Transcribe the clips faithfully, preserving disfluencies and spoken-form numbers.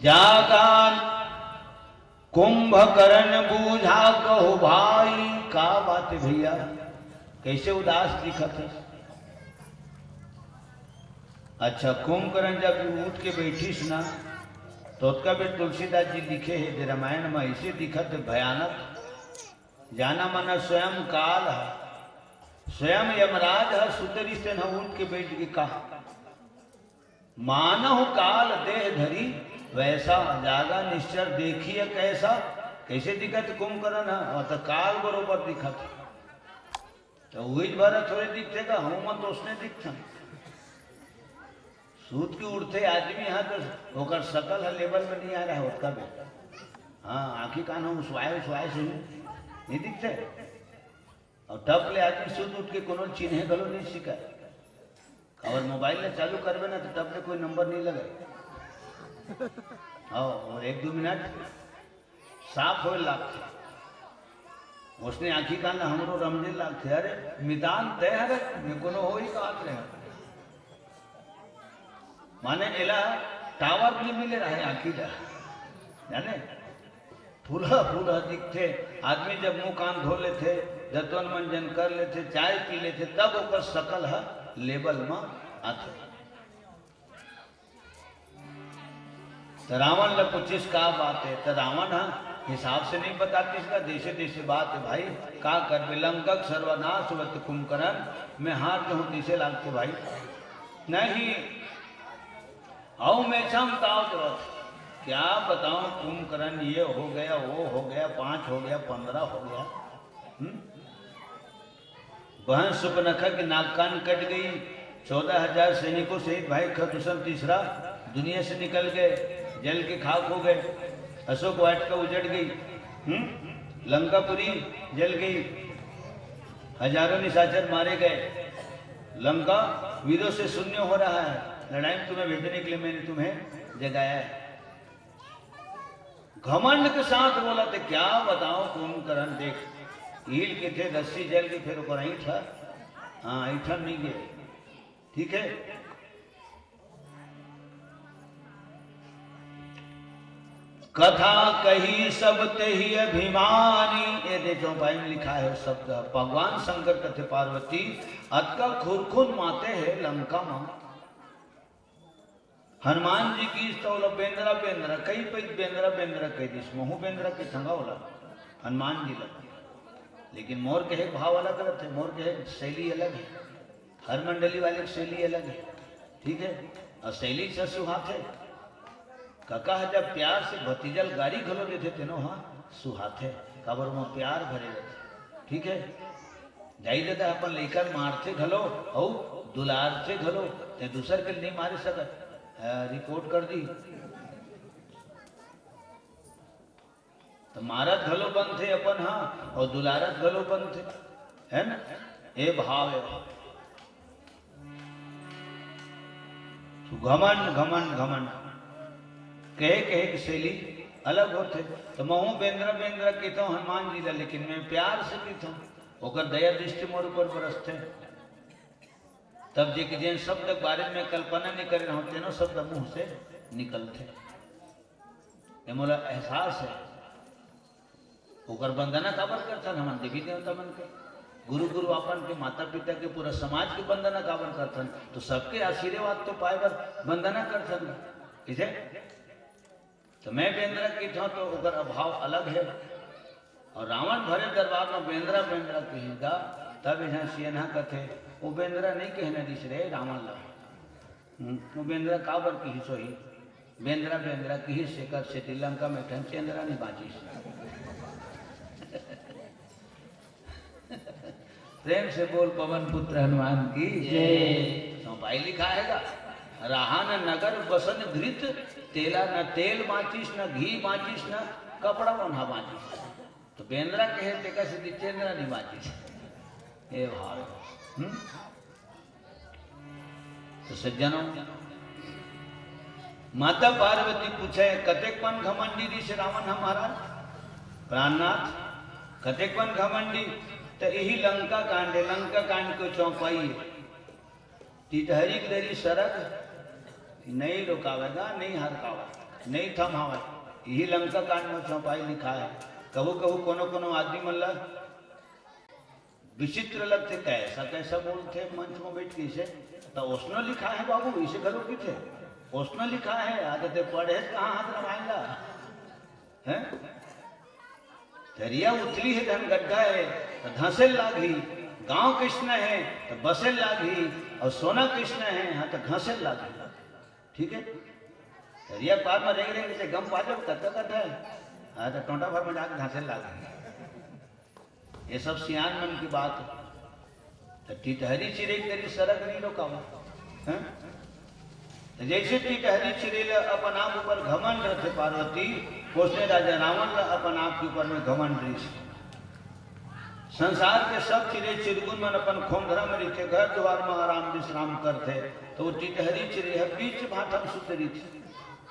जागा कुंभकर्ण बूझा कहु भाई। का बात हे भइया, कइसे उदास दिखत हे? अच्छा, कुंभकर्ण जब उठ के बइठिस ना, त ओतका बेर तुलसीदास जी लिखे हे, जे रामायण म अइसे दिखत हे भयानक, जाना माना स्वयं काल ह, स्वयं यमराज ह, सुतरिस तेन ह उठ के बइठ गे का। मानहु काल देह धरी वैसा, जागा निश्चर देखिए कैसा। कइसे दिखत कुंभकर्ण ह? वह तो काल बरोबर दिखत हे। त उही भर थोरे दिखथे का, हमन तो ओसने दिखथन। सूत के उठथे आदमी ह, त ओकर सकल ह लेवल में नइ आ रहा हे, ओतका बेर। हाँ, आँखी कान ह उसवाए उसवाए से नइ दिखथे। अउ टप ले आदमी सुत उठ के कोनो चिन्हे घलो नइ सिखय। अउ मोबाइल ल चालू करबे ना, त टप ले कोई नंबर नइ लगय। हाँ, अउ एक दू मिनट साफ होए लागथे। ओसने आँखी कान ल हमरो रमजे लागथे, "अरे, मितान तैं हरे, मैं कोनो होई कहत रहे।" माने एला टावर नइ मिले रहे आँखी ल, जाने? फूलहा फूलहा दिखथे। आदमी जब मुंह कान धो लेथे, दतवन मंजन कर लेथे, चाय पी लेथे, तब ओकर सकल ह लेवल म आथे। त रावण ल पूछिस, "का बात हे?" त रावण ह हिसाब से नइ बतातिस का, जइसे तइसे बात हे भाई, का करबे, लंका के सर्वनाश होवत कुंभकर्ण, मैं हार जाहूं तइसे लागथे भाई। नहीं, अउ मेछाम ताव देवत। क्या बताऊं कुंभकर्ण, ये हो गया, वो हो गया, पांच हो गया, पन्द्रह हो गया। हम्म? बहन सुपनखा की नाक कान कट गई, चौदह हजार सैनिकों सहित भाई खरदूषण तीसरा दुनिया से निकल गए, जल के खाक हो गए, अशोक वाटिका उजड़ गई, हम्म, लंकापुरी जल गई, हजारों निशाचर मारे गए। लंका वीरों से शून्य हो रहा है। लड़ाई में तुम्हें भेजने के लिए मैंने तुम्हें जगाया है। घमंड के साथ बोला, तो क्या बताओ कुंभकर्ण, देख, ईल के थे, रस्सी जल के, फिर ओकर ऐंठा, हाँ, ऐंठन नहीं गए। ठीक है, कथा कही सब तेहि अभिमानी, ये दे चौपाई में लिखा है शब्द। भगवान शंकर कथे, पार्वती, अतका खुरखुन माते है लंका मा। हनुमान जी की तो ओला बेंदरा बेंदरा कही पइत, बेंदरा बेंदरा कही दिस, महू बेंदरा के थंगा ओला, हनुमान जी ला। लेकिन मोर कहे भाव अलग रहते, मोर कहे शैली अलग है, हर मंडली वाले की शैली अलग है, ठीक है। और शैली से सुहाथे, कका ह जब प्यार से भतीजल गारी घलो देथे, तेनो हा सुहाथे, काबर ओमा प्यार भरे रहथे, ठीक है। दाई ददा अपन लइका ल मारथे घलो अउ दुलारथे घलो, ते दूसर के नइ मारे सकत, अ, रिपोर्ट कर दी। त मारत घलो बनथे अपन, हाँ, अउ दुलारत घलो बनथे, है ना? ए भाव, ए भाव। तो घमंड, घमंड, घमंड, कहे, कहे के शैली अलग होथे। तो महू बेंदरा, बेंदरा कहिथंव हनुमान जी ला, लेकिन मैं प्यार से कहिथंव, ओकर दया दृष्टि मोर ऊपर बरसथे। तब जे कि जेन शब्द के बारे में कल्पना नइ करे रहंव, तेनो शब्द मुंह से निकलथे। ये मोला एहसास है। ओकर वंदना काबर करथन हमन देवी देवता मन के, गुरु गुरु आपन के, माता पिता के, पूरा समाज के वंदना काबर करथन? तो सबके आशीर्वाद तो पाए बर वंदना करथन। कइसे? तो मैं बेंदरा कहिथंव तो ओकर अभाव अलग है। और रावण भरे दरबार में बेंदरा बेंदरा कहिस गा, तब इहाँ सियनहा कथे, "वो बेंदरा नहीं कहना दिस रे रावण ला।" हम्म, वो बेंदरा काबर कहिस होही? बेंदरा बेंदरा कहिस, सेकर सेती लंका में ठन चेंदरा नहीं बांचिस। प्रेम से बोल पवन पुत्र हनुमान की जय। तो भाई लिखा है गा, "रहा न नगर बसन घृत तेला, न तेल बांचिस, न घी बांचिस, न कपड़ा ओन्हा बांचिस।" तो बेंदरा कहे तेकर सेती चेंदरा नहीं बांचिस। ए भाव। हम्म? तो सज्जनों, माता पार्वती पूछे, "कतेक पन घमंडी रिहिस रावण ह महाराज?" प्राणनाथ, "कतेक पन घमंडी?" तो यही लंका कांड है, लंका कांड को चौपाई है। टिटहरी के दरी सरग नहीं रोकावेगा, नहीं हरकावेगा। नहीं थमावय। यही लंका कांड में चौपाई लिखा है। कभू कभू कोनो कोनो आदमी मन ला विचित्र लगथे, कैसा कैसा बोलथे मंच में बैठ के। इसे तो ओसनो लिखा है बाबू, इसे घलो किथे ओसनो लिखा है। आदते पढ़े कहाँ हाथ रमाएगा, हैं? तरिया उथली है, धन गड्ढा है, तो धंसेल लागही। गांव किसना है, तो बसेल लागही। और सोना किसना है, हाँ, तो घंसेल लागही। ठीक है, तरिया पार में रेंग रेंग के गम पा जाओ, कत्ता गड्ढा है, हाँ, तो टोंटा भर में जाके घंसेल लागही। ये सब सियान मन की बात। तो टिटहरी चिरई करी सरग नहीं रोकावा, हैं? तो जैसे टिटहरी चिरई ला अपन आप ऊपर घमंड रथे पार्वती, उसने राजा रावण ला अपन आप के ऊपर में घमंड रहिस। संसार के सब चिरई चिरगुन मन अपन खोंधरा में रहिथे, घर दुआर में आराम विश्राम करथे, तो वो टिटहरी चिरई ह बीच भाठा में सुते रहिथे,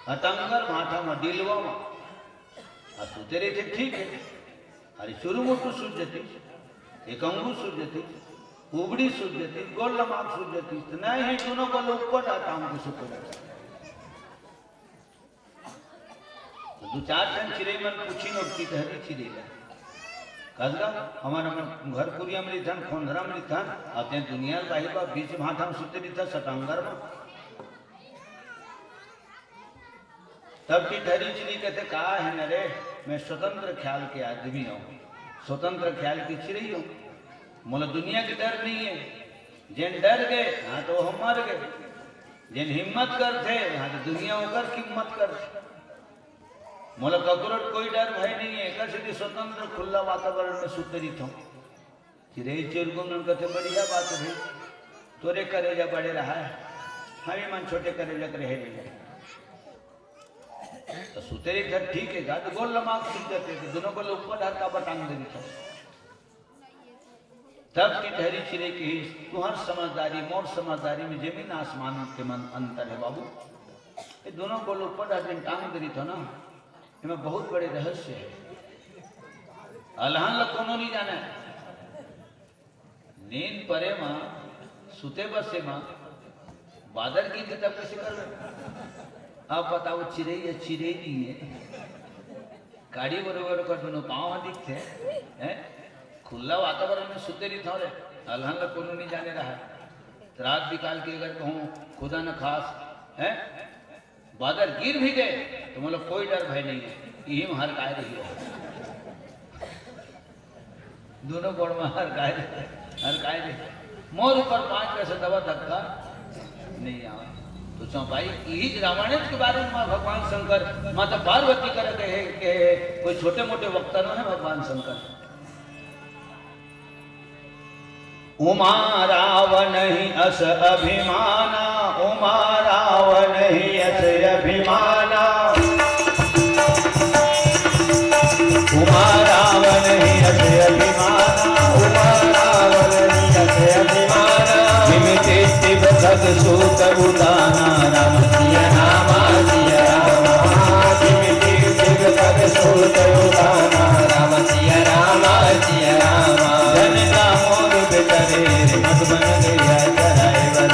अतंगर भाठा में, डिलवा में। आ सुते रहिथे, ठीक है। अरे चुरुमुट्टू सुत जतिस, एक अंगू सुत जतिस, उबड़ी सुत जतिस, गोल लमाक सुत जतिस, तो नहीं है, दोनों को ऊपर जाता हमको सुते रहता। तो दो चार ठन चिरई मन पूछिन, अब टिटहरी चिरई ला, कस गा, हमन अपन घर कुरिया में रहिथन, खोंधरा में रहिथन, अउ तें दुनिया ल बाहिर बा, बीच भाठा में सुते रहिथस, सटांगर में। तब टिटहरी चिरई कथे, "का है न रे, मैं स्वतंत्र ख्याल के आदमी हूँ, स्वतंत्र ख्याल की चिरई हूँ, मोला दुनिया के डर नहीं है। जेन डर गए, हाँ तो वो मर गए, जेन हिम्मत करथे, हाँ तो दुनिया ओकर कीमत करथे। मोला ककरो कोई डर भय नहीं है, एकर सेती स्वतंत्र खुला वातावरण में सुते रहिथौं।" चिरई चिरगुन मन कथे, "बढ़िया बात है भाई, तोरे करेजा बड़े रहा है, हमी मन छोटे करेजा के रहे नहीं।" तो सुते रहिथे, ठीक है, गा तो गोल लमाक सुत जाते थे, दोनों को ऊपर डर का बटांग दे रहिथे। तब टिटहरी चिरई कहिस, "तुहर समझदारी, मोर समझदारी में जमीन आसमान के मन अंतर है बाबू। ये दोनों को ऊपर डर टांग दे रहिथे ना, एमा बहुत बड़े रहस्य है। अलहन ल कोनो नहीं जाने।" नींद परे म, सुते बसे म, बादर गिरथे तब कइसे करबे? अब बताओ, चिरई या चिरई नहीं है, काड़ी बरोबर ओकर दोनों पाँव ह दिखथे, हैं? खुला वातावरण में सुते रहिथौं रे, अलहन ल कोनो नहीं जाने रहा। रात बिकाल के अगर कहूँ खुदा न खास, हैं? बादर गिर भी गए तो मोला कोई डर भय नहीं है, इही में हरकाए रही हो। दोनों गोड़ में हरकाए रही, हरकाए रही। मोर ऊपर पाँच पैसा दवा धक्का नहीं आवे। तो चौपाई इही रामायण के बारे में भगवान शंकर माता पार्वती करे कहे, कहे कोई छोटे मोटे वक्ता न है भगवान शंकर। उमा रावनहि अस अभिमाना, उमा रावनहि अस अभिमाना। उमा रावनहि अस अभिमाना, उमा रावनहि अस अभिमाना। जिमि टिटि बखग सूत उताना, राम सिया रामा सिया रामा। जिमि टिटि बखग सूत उताना, राम सिया रामा सिया रामा। जन जा मोर बेटा रे, मधुबन गैया चराए बर।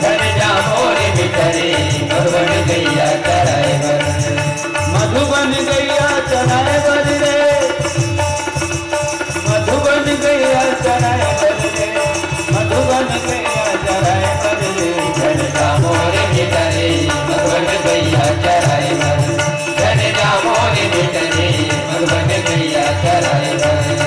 जन जा मोर बेटा रे, मधुबन गैया चराए बर। मधुबन गैया चराए बर रे, मधुबन गैया चराए बर रे, मधुबन गैया चराए बर रे। जन जा मोर बेटा रे, मधुबन गैया चराए बर। जन जा मोर बेटा रे, मधुबन गैया चराए बर।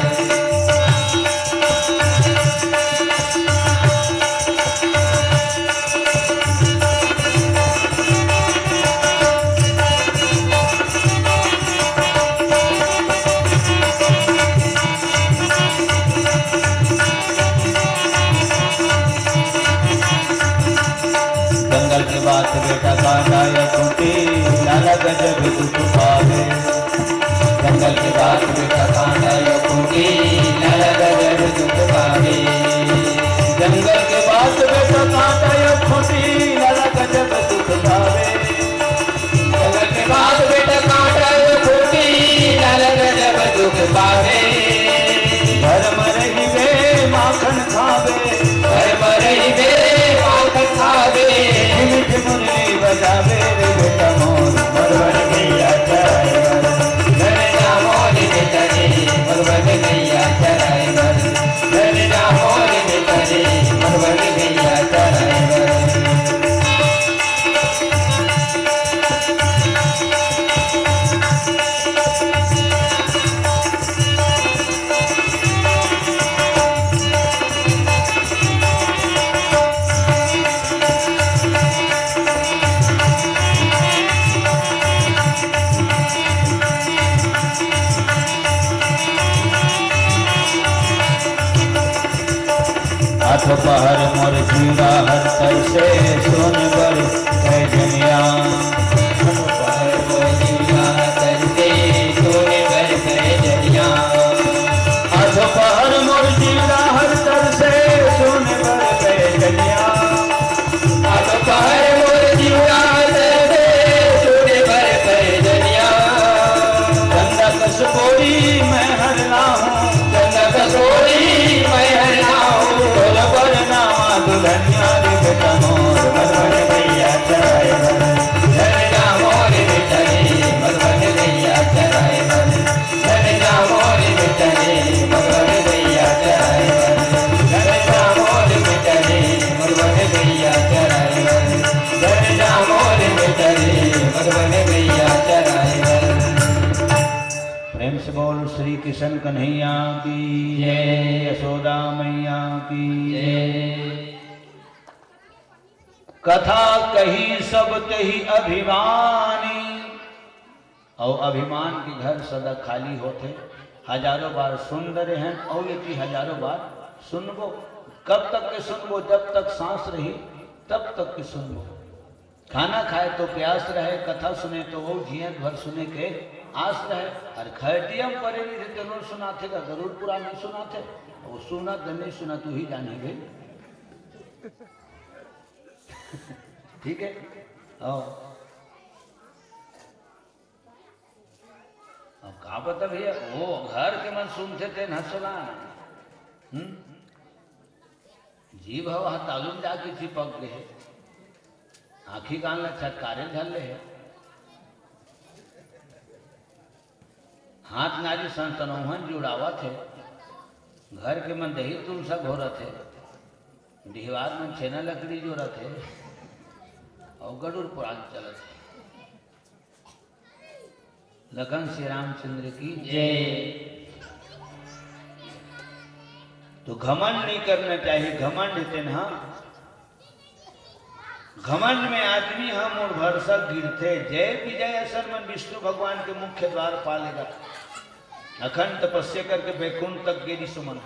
जंगल के बात बेटा कांटा या खूंटी, लाला गजब दुख पावे। जंगल के बात बेटा कांटा या खूंटी, लाला गजब दुख पावे। जंगल के बात बेटा कांटा या खूंटी, लाला गजब दुख पावे। जंगल के बात बेटा कांटा या खूंटी, लाला गजब दुख पावे। घर म रहिबे माखन खाबे, घर म रहिबे माखन खाबे। मीठ मुरली बजाबे रे बेटा मोर, मधुबन जीरा हर तर से सोन बर पैजनिया। अधो पहर मोर जीरा हर तर से सोन बर पैजनिया। अधो पहर मोर जीरा हर तर से सोन बर पैजनिया। अधो पहर मोर जीरा हर तर से सोन बर पैजनिया। चंदा कस गोरी मैं हर ना हूँ। चंदा कस गोरी मैं हर ना हूँ। तोर बर नामा दुल्हनिया रे बेटा मोर, मधुबन गैया चराए बर। चल जा मोर बेटा रे, मधुबन गैया चराए बर। चल जा मोर बेटा रे, मधुबन गैया चराए बर। चल जा मोर बेटा रे, मधुबन गैया चराए बर। चल जा मोर बेटा रे, मधुबन गैया चराए बर। प्रेम से बोल श्री कृष्ण कन्हैया की जय, यशोदा मैया की जय। कथा कही सब तही अभिमानी, अउ अभिमान के घर सदा खाली होथे। हजारों बार सुन डरे हन, अउ एती हजारों बार सुनबो। कब तक के सुनबो? जब तक सांस रही, तब तक के सुनबो। खाना खाए तो प्यास रहे, कथा सुने तो वो जियत भर सुने के आस रहे। अउ खटिया म परे रहिथे तेनो सुनाथे का, गरुड़ पुराण नइ सुनाथे? वो सुनत या नइ सुनत उही जानही भाई। ठीक है? हाँ। अब का बता भैया, वो घर के मन सुनथे तेन ह सुना। हम्म? जीभ ह वहाँ तालू म जाके चिपक गे हे, आँखी कान ला चटकारे धर ले हे, हाथ नारी संतनोहन जुड़ावत हे, घर के मन दही तुलसा घोरत हे, डिहवार मन छेना लकड़ी जोरत हे, अउ गरुड़ पुराण चलत हे। लखन श्री रामचंद्र की जय। तो घमंड नहीं करना चाहिए। घमंड तेन ह, घमंड में आदमी ह मुड़ भरसक गिरथे। जय विजय असन मन विष्णु भगवान के मुख्य द्वार पा लेगा। अखंड तपस्या करके बैकुंठ तक गे रिहिस ओमन।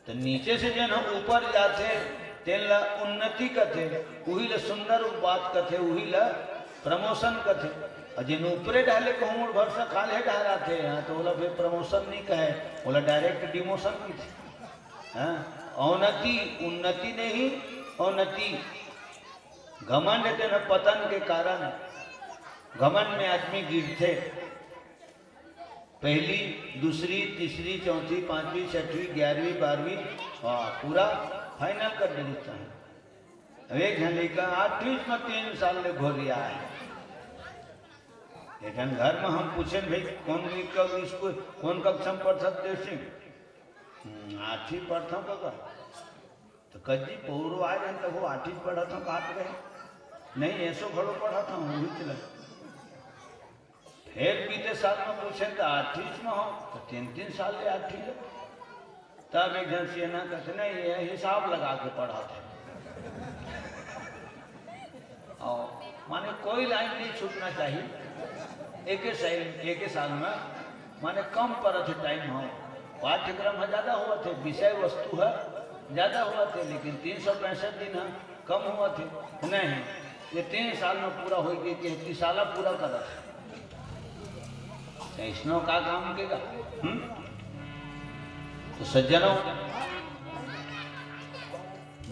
त नीचे से जेन ह ऊपर जाथे, तेन ला उन्नति कथे, उही ला सुंदर बात कथे, उही ला promotion कथे। अउ जेन ऊपरे डहर ले कहूँ मुड़ भरसक खाल्हे डहर आथे, हाँ, त ओला फेर promotion नइ कहे, ओला direct demotion कथे। हाँ, अवनति, उन्नति नहीं, अवनति। घमंड तेन ह पतन के कारण, घमंड में आदमी गिरथे। पहली, दूसरी, तीसरी, चौथी, पांचवी, छठवीं, ग्यारहवीं, बारहवीं, हाँ, पूरा final कर दे देता है। अब एक झन लइका आठवीं में तीन साल ले घोरिया है। एक झन घर में हम पूछेन, "भाई, कौन क-, स्कूल, कौन कक्षा में पढ़थस देव सिंह?" "हम्म, आठवीं पढ़थंव कका।" त कज्जी पौरो आय रहे, तब वो आठवीं पढ़त हंव, बात रहे। नहीं, एसो घलो पढ़त हंव, वही चला। फेर बीते साल में पूछे त आठवीं में हो, त तीन, तीन साल ले आठवीं ले। तब एक झन सियान कथे, "नहीं, ये हिसाब लगा के पढ़त हे।" अउ माने कोई line नहीं छूटना चाहिए। एके साल, एके साल में माने कम परत हे time ह, पाठ्यक्रम ह ज्यादा होवत हे, विषय वस्तु ह ज्यादा होवत हे, लेकिन तीन सौ पैंसठ दिन ह कम होवत हे। नहीं, ये तीन साल में पूरा होई के, के तिसाला पूरा करत हे। अइसनो का काम के गा? हम्म? तो सज्जनों,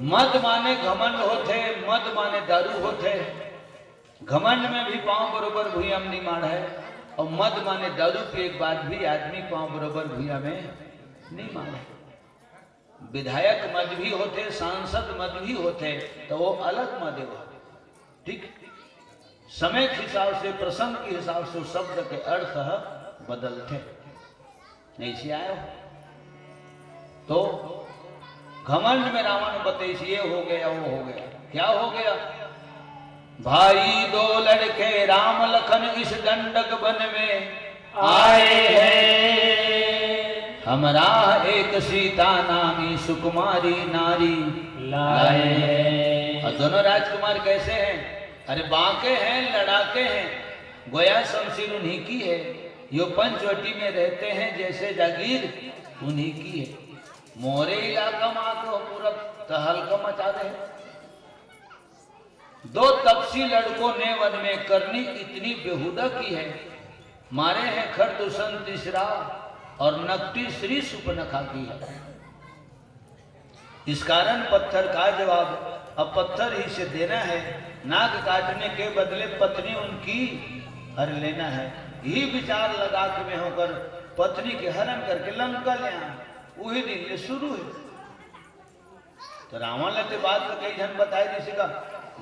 मद माने घमंड होथे, मद माने दारू होथे। घमंड में भी पांव बरोबर भुइयां म नइ माढ़य, अउ मद माने दारू पिए के बाद भी आदमी पांव बरोबर भुइयां में नइ माढ़य। विधायक मद भी होथे, सांसद मद भी होथे, त वो अलग मद हे वो। ठीक? समय के हिसाब से, प्रसंग के हिसाब से वो शब्द के अर्थ ह बदलथे। अइसे आय हो। तो घमंड में रावण बतइस, ये हो गया, वो हो गया। क्या हो गया? भाई दो लड़के राम लखन इस दंडक वन में आए हैं। हम राह एक सीता नामी सुकुमारी नारी लाए हैं। और दोनों राजकुमार कैसे हैं? अरे बांके हैं, लड़ाके हैं। गोया शमशीर उन्हीं की है। यो पंचवटी में रहते हैं, जैसे जागीर उन्हीं की है। मोरे इलाका में आके हो पूरा तहलका मचा दे। दो तपसी लड़कों ने वन में करनी इतनी बेहुदा की है, मारे हैं खरदूषण तीसरा और नकटी श्री सुपनखा की है। इस कारण पत्थर का जवाब अब पत्थर ही से देना है। नाक काटने के बदले पत्नी उनकी हर लेना है। यही विचार लगा के मैं होकर पत्नी के हरण करके लंका ले आया। वही दिन ले शुरू है। तो रावण ल ते बात तो कई झन बताए दिस गा,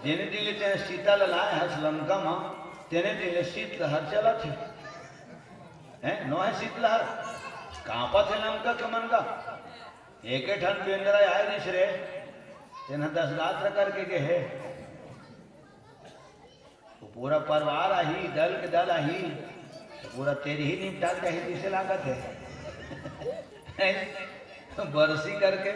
जेने दिन ले तेने सीता ल लाए हस लंका म, तेने दिन ले शीतलहर चलत हे। हैं? नो हे शीतलहर? कांपत हे लंका के मन गा। एके ठन बेंदरा आए रिस रे, तेन ह दस गात्र करके गे हे। वो पूरा परिवार आही, दल के दल आही, तो पूरा तेरी ही निपटा के आही, जैसे लागत है। बरसी करके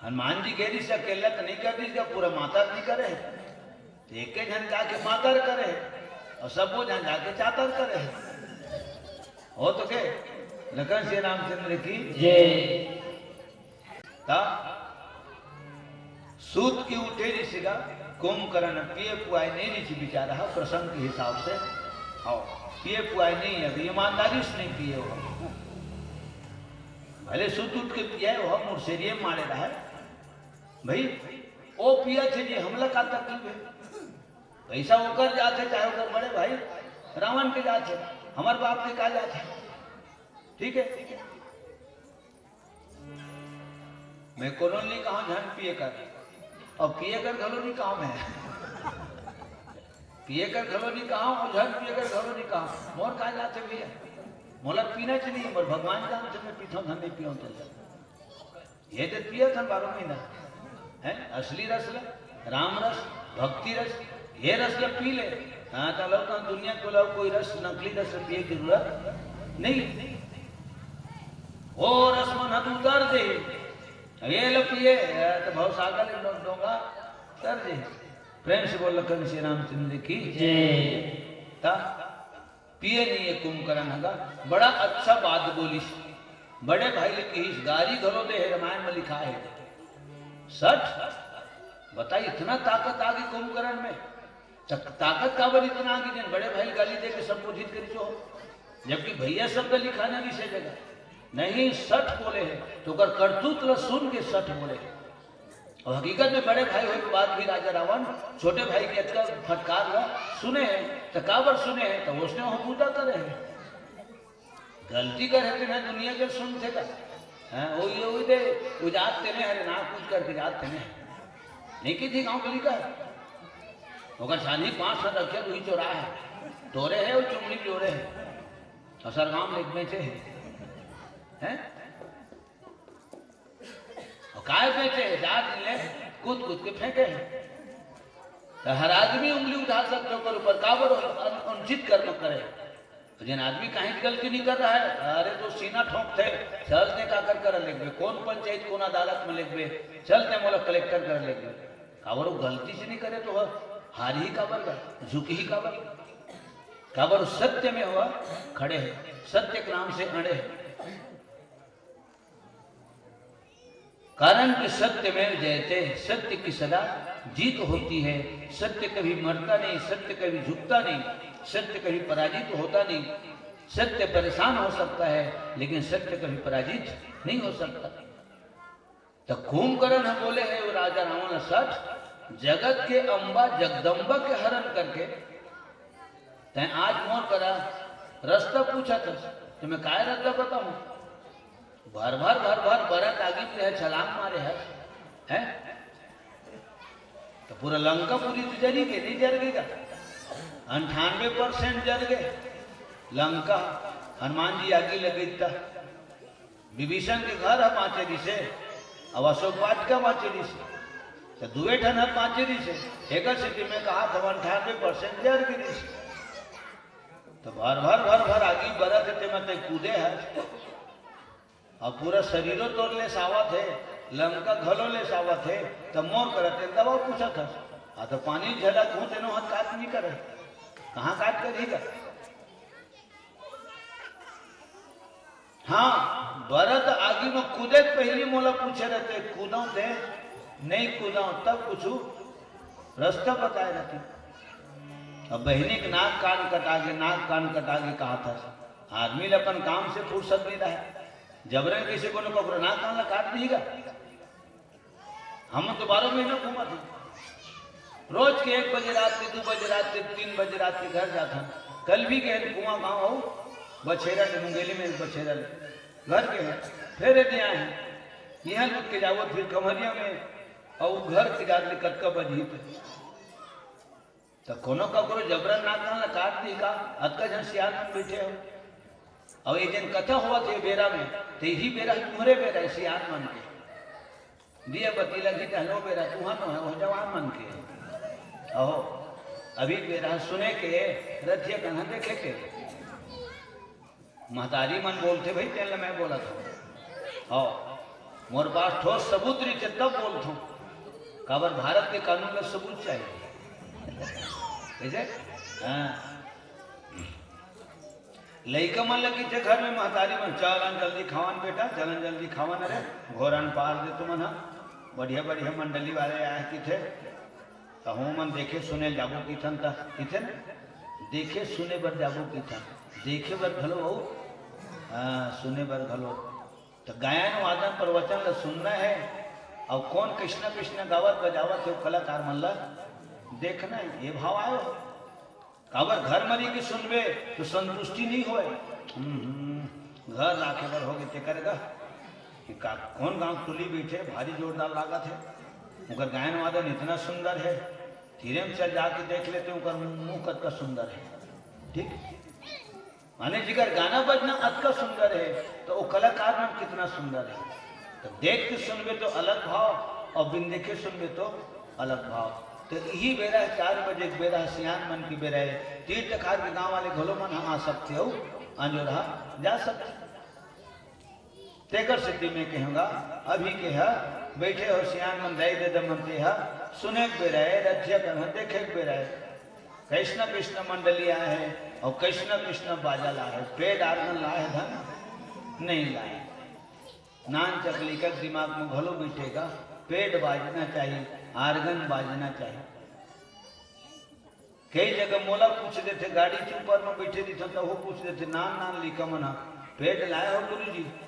हनुमान जी कह दी से अकेला तो नहीं कर दी, जब पूरा मातर नहीं करे, तो एक के झन जाके मातर करे, और सब वो झन जाके चातर करे। हो तो के लखन श्री रामचंद्र की जय। ता सूत के उठे ऋषि गा, कुंभकर्ण पिए पुआए नहीं ऋषि बेचारा है, प्रसंग के हिसाब से। हाँ, पिए पुआए नहीं, अभी ईमानदारी से नहीं पिए हो। भले सूत उठ के पिए हो, मुर्सेरिये मारे रहे। भाई, ओ पिया थे जी, हमला का तकलीफ है? पैसा ओकर जाथे, चाहे ओकर बड़े भाई रावण के जाथे, हमर बाप के का जाथे? ठीक है, मैं कोनो नहीं कहा झन पिए कर, और पिए कर घलो नहीं काम है। पिए कर घलो नहीं कहा, और झन पिए कर घलो नहीं कहा। मोर का जाथे भैया, मोला पीना चाहिए, मोर भगवान जानथे, मैं पीथों धन नहीं पियों तो। ये तो पियत हन बारह महीना, हैं? असली रस ल, राम रस, भक्ति रस, ये रस ल पी ले। हाँ, तो लोग दुनिया को लोग कोई रस, नकली रस पिए की जरूरत नहीं। वो रस मन हद उतर दे, अब ये लो पिए, तो भव सागर में डो-, डोंगा तर दे। प्रेम से बोल लखन श्री रामचंद्र की जय। ता पिए नहीं है कुंभकर्ण हगा। बड़ा अच्छा बात बोलिस। बड़े भाई ले कहिस, गारी घलो दे हे, रामायण में लिखा है। सठ? बता, इतना ताकत आ गई कुंभकर्ण में। त-, ताकत काबर इतना आ गई, जेन बड़े भाई गाली दे के संबोधित करिस हो, जबकि भैया शब्द लिखा नहीं से जगह। नहीं, सठ बोले है, तो ओकर करतूत ल सुन के सठ बोले है। और हकीकत में बड़े भाई होए के बाद भी राजा रावण छोटे भाई के अतका फटकार ला सुने हे, तो काबर सुने हे, तो उसने वो पूजा करे हे। गलती करे तेने दुनिया के सुनथे का? हाँ, वो ये, वो दे, वो जात तेने हरे ना कुछ करके जात तेने। नहीं की थी गाँव गली का। ओकर छानी पाँच सौ रखे, वही चोरा है। तोरे है, वो चुमड़ी जोरे है। असर गाँव में एक बेचे है। हैं? और काय बेचे हे? जात ले कूद कूद के फेंके हे। तो हर आदमी उंगली उठा सकते ओकर ऊपर, काबर अन-, अनुचित कर्म करे। तो जेन आदमी कहीं गलती नहीं कर रहा है, अरे तो सीना ठोंकथे, चल ते काकर कर लेगबे, कौन पंचायत, कौन अदालत में लेगबे, चल ते मोला कलेक्टर कर लेगबे। काबर वो गलती से नहीं करे तो ह-, हार ही काबर का, झुक ही काबर, काबर सत्य में हुआ खड़े है, सत्य के नाम से अड़े है। कारण कि सत्यमेव जयते, सत्य की सदा जीत होती है। सत्य कभी मरता नहीं, सत्य कभी झुकता नहीं, सत्य कभी पराजित होता नहीं। सत्य परेशान हो सकता है, लेकिन सत्य कभी पराजित नहीं हो सकता। तो कुंभकर्ण ह बोले हे, वो राजा रावण सठ, जगत के अम्बा जगदम्बा के हरण करके तैं आज मोर करा रस्ता पूछत हस, तो मैं काय रस्ता बताऊं? भर भर भर भर बरत आगी में रहे, छलांग मारे हस, हैं? तो पूरा लंका पूरी तो जरी के नहीं जर गई का? अंठानवे परसेंट जर गए लंका। हनुमान जी आगी लगे इतना। विभीषण के घर ह बाँचे रिसे, अउ अशोक वाटिका बाँचे रिसे, त दुए ठन ह बाँचे रिसे। एकर सेती मैं कहा था, अंठानवे परसेंट जर गे रिसे। त भर भर भर भर आगी बरत हे, तेमा तैं कूदे हस, अउ पूरा शरीरो तोर ले सावत हे, लंका घलो ले सावत हे, त मोर करा तैं दवा पूछत हस। आ त पानी झलक हूँ, तेनो हाथ काट नहीं करे, कहाँ काट करही का? हाँ, बरत आगी में कूदे के पहिली मोला पूछे रहते, "कूदव ते? नहीं कूदव?" तब कुछ रास्ता बताए रहते। अब बहिनी के नाक कान कटा गे, नाक कान कटा गे कहा था। आदमी ल अपन काम से फुर्सत नहीं रहे, जबरन कैसे कोनो ककरो नाक कान ला काट दीगा? हम तो बारह महीना घूमत हन। रोज के एक बजे रात के, दो बजे रात के, तीन बजे रात के घर जात हन। कल भी गए कुआं गांव हो, बछेरा ले, मुंगेली में एक बछेरा ले। घर के हैं, फिर यदि आए हैं, यहाँ लुट के जावत फिर कमरिया में, और घर के जात ले कतका बजही पे। तो कोनो ककरो जबरन नाक कान ला काट दी का? अतका झन सियान मन बैठे हो। और ये जन कथा हुआ थे बेरा में, तो यही बेरा तुम्हारे बेरा है सियान मन के। दिया बत्ती लगी टहलो बेरा, तुहर नो है, वो जवान मन के। अहो, अभी बेरा सुने के, रथिया कन्हा देखे के। महतारी मन बोलथे भाई, तेन ल मैं बोलत हूँ। हौ, मोर पास ठोस सबूत रहिथे तब बोलथों। काबर भारत के कानून ल सबूत चाहिए। कइसे? हाँ। लइका मन ल कहिथे घर में महतारी मन, "चलन जल्दी खावन बेटा, चलन जल्दी खावन, अरे घोरन पार दे तुमन ह, बढ़िया बढ़िया मंडली वाले आए," कहिथे। त हमन देखे सुने ल जाबो कहिथन, त कहिथे न, देखे सुने बर जाबो कहिथन, देखे बर घलो अउ, हाँ, सुने बर घलो। त गायन वादन प्रवचन ल सुनना है, अउ कोन कइसना कइसना गावत बजावत हे, ओ कलाकार मन ल देखना है, ये भाव आयो। काबर घर म रहि के सुनबे तो संतुष्टि नहीं होय। हम्म, हम्म, घर राखे बर होगे ते करेगा कि का, कोन गांव टोली बैठे, भारी जोरदार लागत है, उनकर गायन वादन इतना सुंदर है, तीरे में चल जाके देख लेते, उनकर मुंह कतका सुंदर है। ठीक, माने जिकर गाना बजना अतका सुंदर है, तो वो कलाकार मन कितना सुंदर है। तो देख के सुनबे तो अलग भाव, और बिन देखे सुनबे तो अलग भाव। तो यही बेरा है, चार बजे के बेरा है, सियान मन के बेरा है, तीर तखार के गांव वाले घलो मन ह आ सकथे, अउ अंजोरहा जा सकथे। तेकर सेती मैं कहूंगा, अभी के ह बैठे हो सियान मन, दाई ददा मन, ते ह सुने के बेरा है, रथिया कन ह देखे के बेरा है। कइसना कइसना मंडली आए है, अउ कइसना कइसना बाजा लाए है, पेड आर्गन लाए है धन नहीं लाए। नान चकली का दिमाग में घलो बैठेगा, पेड बाजना चाहिए, आर्गन बाजना चाहिए। कई जगह मोला पूछ देथे, गाड़ी के ऊपर में बैठे रहिथन, त वो पूछ देथे, नान नान लइका मन ह, पेड लाए हो गुरुजी,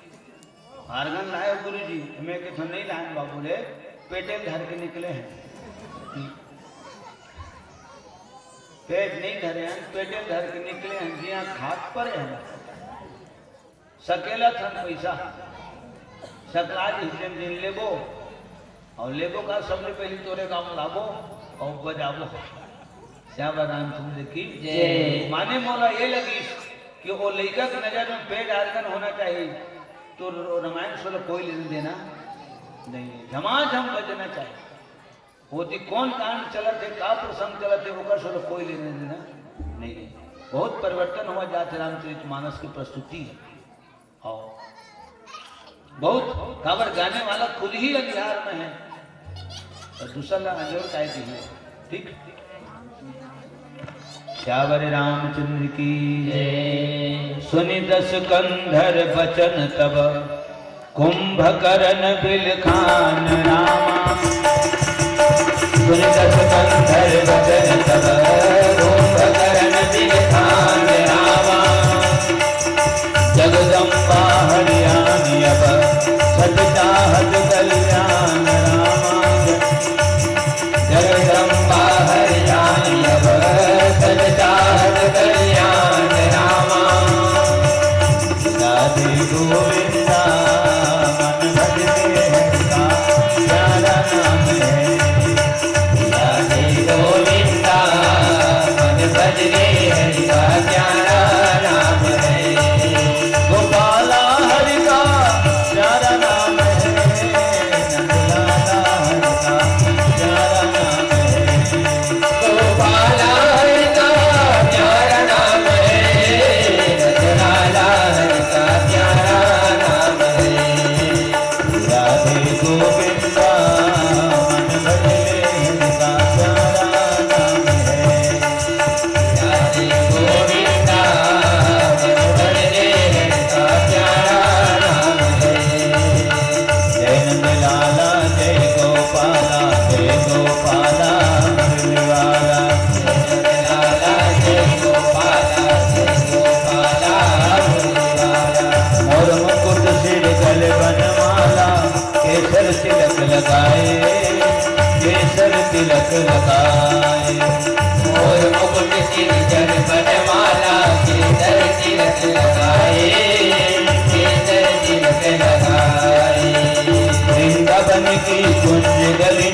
आर्गन लाए हो गुरुजी? मैं कहथों, नहीं लाए बाबू रे, पेटे ल धर के निकले हैं। पेड नहीं धरे हैं, पेटे ल धर के निकले हैं, जिया खात परे हैं। सकेलत हन पैसा, सकला जी जेन दिन लेबो, अउ लेबो का सबले पहिली तोरे गांव लाबो अउ बजाबो। श्याम रामचंद्र की जय। माने मोला ये लगिस कि वो लइका के नजर में पेड आर्गन होना चाहिए, तो रामायण से कोई लेना देना नहीं है। झमाझम बजना चाहिए। ओती कौन कांड चलत हे, का प्रसंग चलत हे, ओकर से कोई लेना देना नहीं है। बहुत परिवर्तन हुआ जात हे रामचरित मानस के प्रस्तुति हे। हाँ, बहुत, काबर गाने वाला खुद ही अंधियार में है, अउ दूसर ला अंजोर काय दिही। ठीक, श्यावर रामचंद्र की जय। सुनि दस कंधर बचन तब कुंभकरन बिलखान रामा। सुनि दस कंधर बचन तब कुंभकरन बिलखान रामा। जगदम्बा हरियाणी अब सत चाहत कल्याण रामा। जगदम्बा हरियाणी अब सत चाहत कल्याण रामा। राधे गोविंदा मन भजते हरका प्यारा नाम है। राधे गोविंदा लगाए। मोर मुकुट सिर जन बनमाला, केसर तिलक लगाए, केसर तिलक लगाए। वृंदावन की कुंज गली